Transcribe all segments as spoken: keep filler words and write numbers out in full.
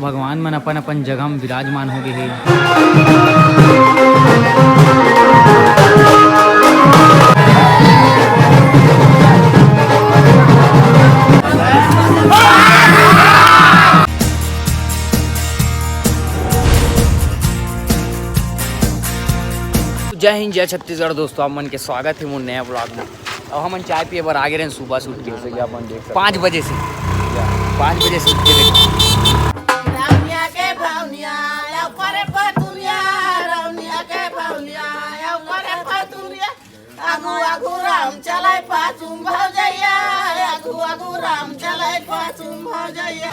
भगवान मन अपन अपन जगह म विराजमान हो गए हे। जय हिंद, जय छत्तीसगढ़ दोस्तों, आप मन के स्वागत हे मोर नया vlog में। अब हमन चाय पिए बर आ गए रहेन सुबह से उठ के, जैसे कि आप मन देख सकते पाँच हैं। बजे से, या। पाँच बजे से उठ के देखो। रौनिया के भौनिया, या करे पतुनिया, रौनिया के भौनिया, या करे पतुनिया। आगू आगू राम चलाय पाछू म भौजैया, आगू आगू राम चलाय पाछू म भौजैया।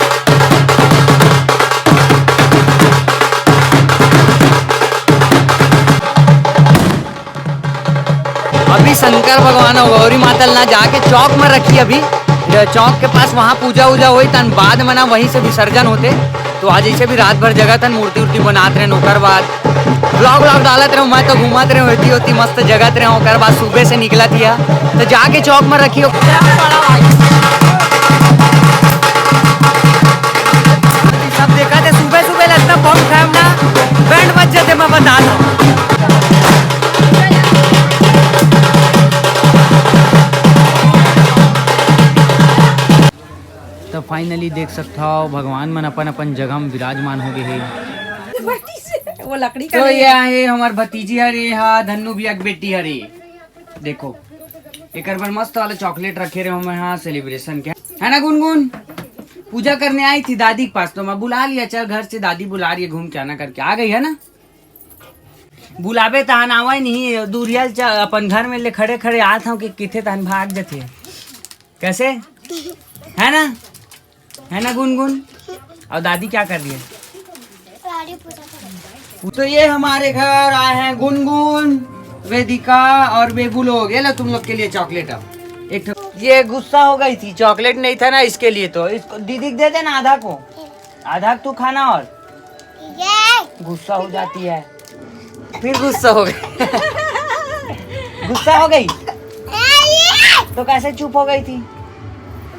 अभी शंकर भगवान अउ गौरी माता ल ना जाके चौक में रखी, अभी चौक के पास वहाँ पूजा वूजा होई, तन बाद में ना वहीं से विसर्जन होते। तो आज ऐसे भी रात भर जगत हन, मूर्ति उर्ति बनात रहेन, ओकर बाद vlog vlog डालत रहेन, मैं तो घूमत रहेन, होती होती मस्त जगत रहेन, ओकर बाद सुबह से निकलत हिया, तो जाके चौक में रखियो। सब देखा थे सुबह सुबह लगता बम खाम ना, बैंड बज जाते, मैं बता दूं। तो finally देख सकत हव, भगवान मन अपन अपन जगह म विराजमान हो गए हे। वो लकड़ी का तो नहीं ये है। आहे हमर भतीजी हरे, हा धन्नू भैया के बेटी हरे। देखो, एकर बर मस्त वाला चॉकलेट रखे रहे हमें यहाँ सेलिब्रेशन के, है ना गुनगुन? पूजा करने आई थी दादी के पास, तो मैं बुला लिया, चल घर से दादी बुला रही है, घूम के आना करके आ गई है ना। बुलावे तहन आवा ही नहीं, दूरिया ल च-, अपन घर में ले खड़े खड़े आत हूँ कि किथे तहन भाग जथे। कैसे? है ना? है ना गुनगुन? और दादी क्या कर रही है? साड़ी पूजा कर। तो ये हमारे घर आए हैं गुनगुन, वेदिका और बेबू लोग। ये लो तुम लोग के लिए चॉकलेट। अब एक ठो, ये गुस्सा हो गई थी, चॉकलेट नहीं था ना इसके लिए, तो इसको दीदी को दे देना आधा को, आधा तू खाना। और ये गुस्सा हो जाती है, फिर गुस्सा हो गई। गुस्सा हो गई? तो कैसे चुप हो गई थी?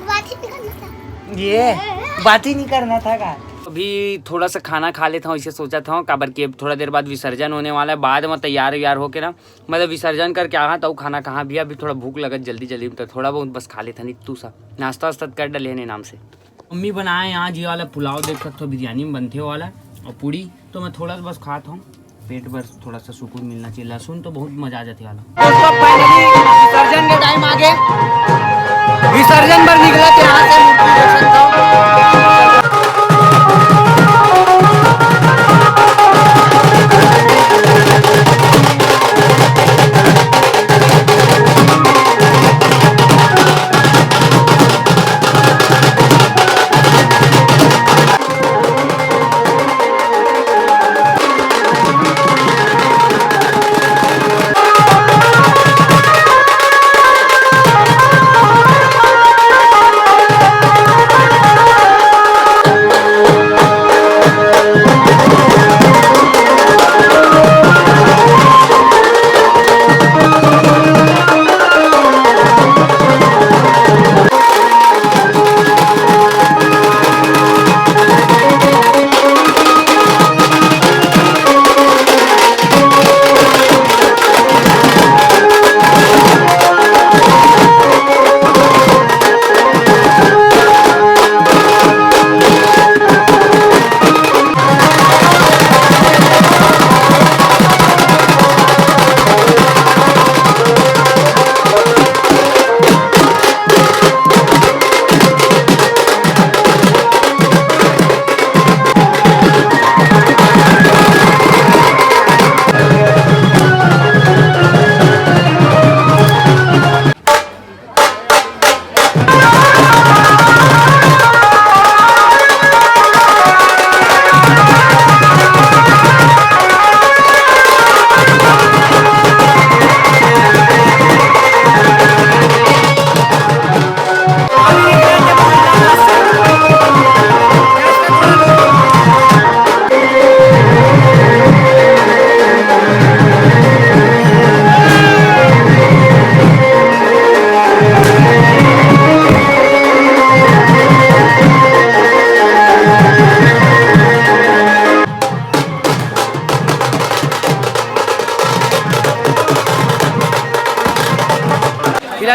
बात ही नहीं करना था। ये बात ही नहीं करना था का? अभी थोड़ा सा खाना खा लेता हूँ, इसे सोचा था, काबर कि अब थोड़ा देर बाद विसर्जन होने वाला है। बाद में तैयार व्यार होके ना, मतलब, विसर्जन करके आहा तो खाना कहाँ भी, अभी थोड़ा भूख लगत जल्दी जल्दी में, तो थोड़ा बहुत बस खा लेता नहीं तू सा। नाश्ता वास्ता कर डले ने नाम से। मम्मी बनाए आज ये वाला पुलाव, देख सकते हो, बिरयानी में बनते वाला, और पूड़ी। तो मैं थोड़ा सा बस खात हूँ, पेट भर थोड़ा सा सुकून मिलना चाहिए। लहसुन तो बहुत मजा आ जाती है वाला। दोस्तों, finally विसर्जन के टाइम आ गए। विसर्जन पर निकला तो यहाँ से मूर्ति देख सकते हो।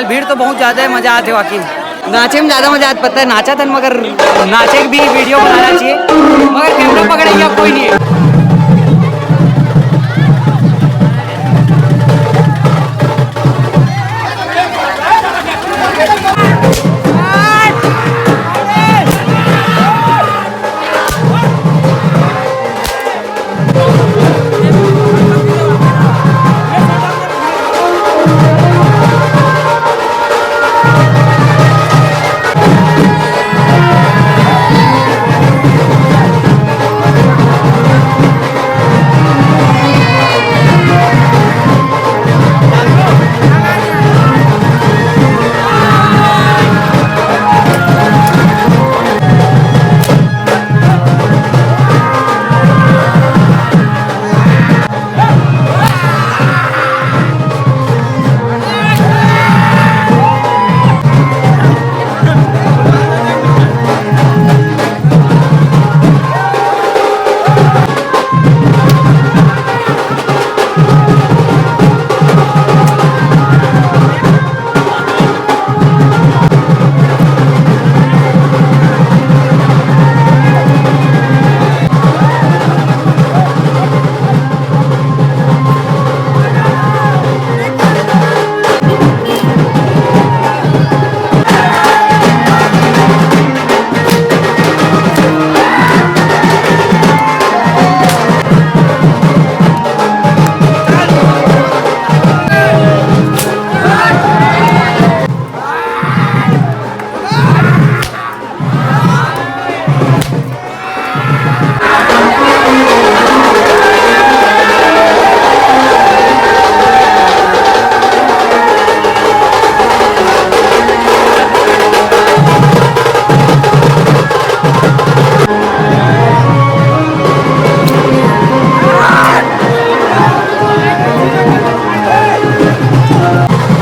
भीड़ तो बहुत ज्यादा है, मजा आथे वाकई। नाचे में ज्यादा मजा आथे, पता है, नाचा था मगर नाचे के भी वीडियो बनाना चाहिए, मगर कैमरा पकड़े या कोई नहीं है।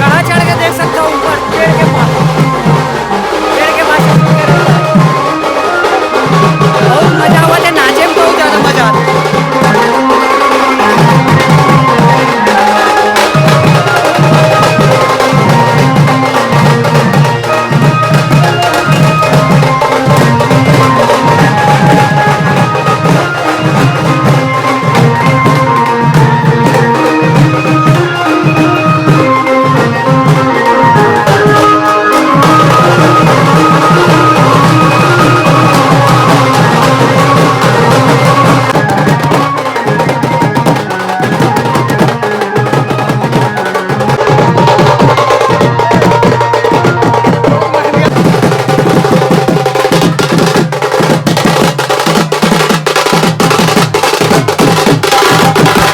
गड़ा चढ़ के देख सकते हो ऊपर पेड़ के पास, पेड़ के पास से shoot करेंगे। बहुत मजा आवा थे, नाचे में बहुत ज्यादा मजा आता है।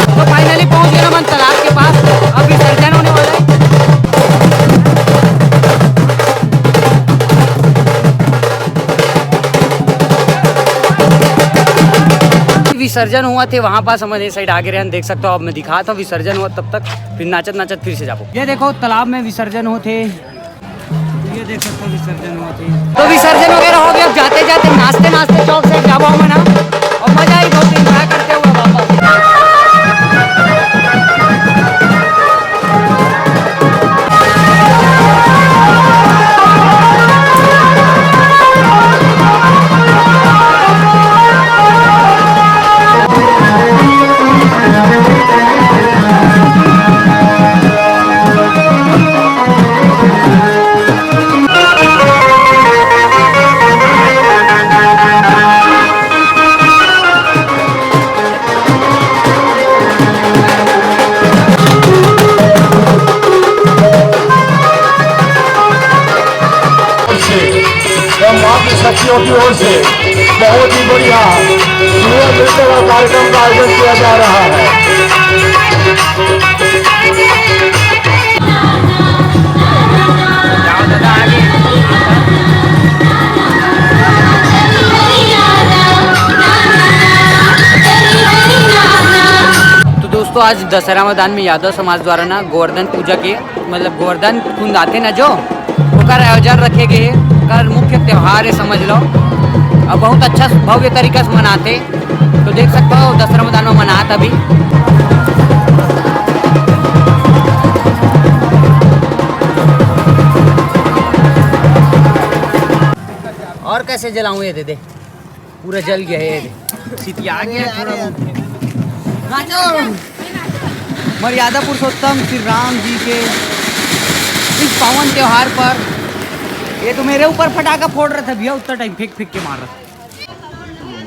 तो finally पहुंच गए ना मन तालाब के पास, अब विसर्जन होने वाला है। विसर्जन हुआ थे वहां पास, हमन ये side आगे रहन, देख सकते हो। अब मैं दिखा था विसर्जन हुआ, तब तक फिर नाचत नाचत फिर से जाबो। ये देखो तालाब में विसर्जन होते, ये देख सकते हो विसर्जन हुआ थे। तो विसर्जन वगैरह हो गया, अब जाते जाते नाचते नाचते चौक से जाबो हमन ह, और मजा आई बहुत, enjoy करते हुए वापस। से या माँ की शक्तियों की ओर से बहुत ही बढ़िया सुंदर नृत्य और कार्यक्रम का आयोजन किया जा रहा है। तो दोस्तों, आज दशहरा मैदान में यादव समाज द्वारा ना गोवर्धन पूजा के, मतलब गोवर्धन कुंद आथे ना जो, ओकर आयोजन रखे गए हे, ओकर मुख्य त्योहार है समझ लो। और बहुत अच्छा भव्य तरीका से मनाथे। तो देख सकते हो दशहरा मैदान में मनात अभी। कैसे जलाऊं? ये दे दे, पूरा जल गया है, ये दे। सितिया गया थोड़ा बहुत। मर्यादा पुरुषोत्तम श्री राम जी के इस पावन त्योहार पर, ये तो मेरे ऊपर फटाका फोड़ रहा था भैया, उतना टाइम फेंक फेंक के मार रहा था।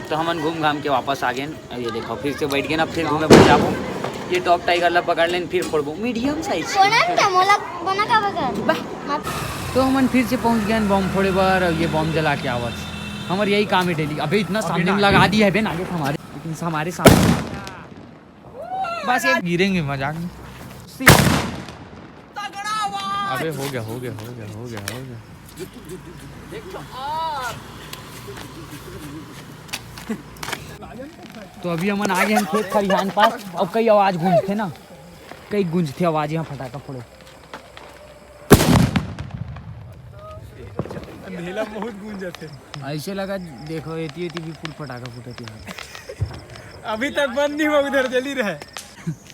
तो हमन घूम घाम के वापस आ गए। अब ये देखो, फिर से बैठ गए ना, फिर घूमे बर जाबो। ये टॉप टाइगर ला पकड़ लेन, फिर फोड़बो मीडियम साइज। कोना ते मोला बना का बगर? तो हमन फिर से पहुंच गए बम फोड़े बर, और ये बम जला के आवत। हमर यही काम है डेली। अबे इतना सामने में लगा दिया है बे नागेश हमारे, लेकिन हमारे सामने बस एक गिरेंगे, मजाक नहीं। अबे हो गया, हो गया, हो गया, हो गया, हो गया। तो अभी हमन आ गए हैं खेत खरिहान पास, और कई आवाज गूंजथे ना, कई गूंजथे आवाज यहाँ फटाका फोड़े। अंधेला बहुत गूंजथे। ऐसे लगा, देखो, एती एती भी फुल फटाका फूटत है। अभी तक बंद नहीं हुआ, उधर जली रहे।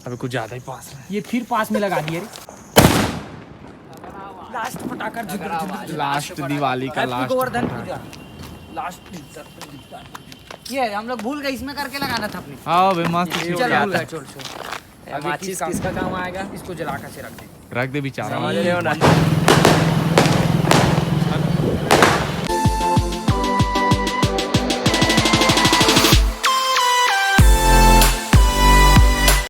अबे कुछ ज्यादा ही पास में। ये फिर पास में लगा दिया रे। लास्ट फटाका। लास्ट दिवाली का हैप्पी लास्ट गोवर्धन फटाका। पूजा। लास्ट। ये हम लोग भूल गए, इसमें करके लगाना था अपने। हाँ बे, मस्त चल, चल, भूल गए, छोड़, छोड़। अभी माचिस किसका काम आएगा? इसको जला के रख दे। रख दे बेचारा। समझ रहे हो ना?